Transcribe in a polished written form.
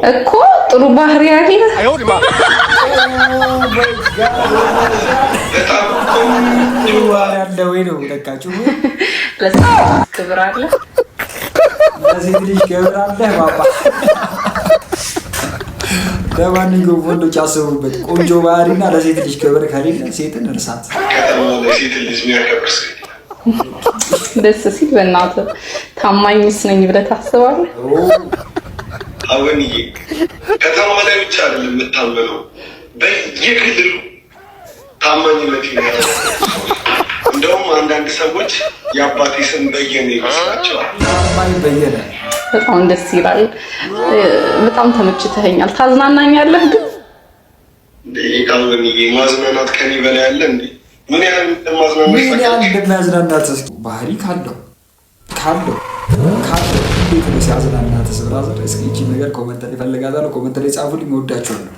እኮ ጥሩ ባህሪ አለ። በጣም ቆንጆ ጥሩ ባህሪ አለ ወይ ነው ለካ ጭዌ። ለሴት ክብር አለ። ለሴት ልጅ ክብር አለ ባባ። ለማንኛውም ወንዶች አስቡበት። ቆንጆ ባህሪና ለሴት ልጅ ክብር ከሌለ ሴትን እርሳት። ከተማ ላይ ሴት ልጅ የሚያከብር ሰው የለም። ደስ ሲል በእናትህ። ታማኝስ ነኝ ብለህ ታስባለህ? አወንዬ፣ ከተማ ላይ ብቻ አይደለም የምታመነው፣ በየክልሉ ታማኝነት ይኖራል። እንደውም አንዳንድ ሰዎች የአባቴ ስም በየነ ይመስላቸዋል። ታማኝ በየነ። በጣም ደስ ይላል። በጣም ተመችተኸኛል። ታዝናናኛለህ ግን? እንዴ አወንዬ፣ ማዝናናት ከኔ በላይ አለ እንዴ? ምን ያህል እንደማዝናናሽ ምን ያህል ታውቂያለሽ? እንደሚያዝናናት እስኪ ባህሪ ካለው ካለው እንዴት ነው ሲያዝናናትስ? Brother፣ እስኪ ይቺን ነገር comment ላይ እፈልጋታለሁ። Comment ላይ ጻፉልኝ። እወዳችኋለሁ።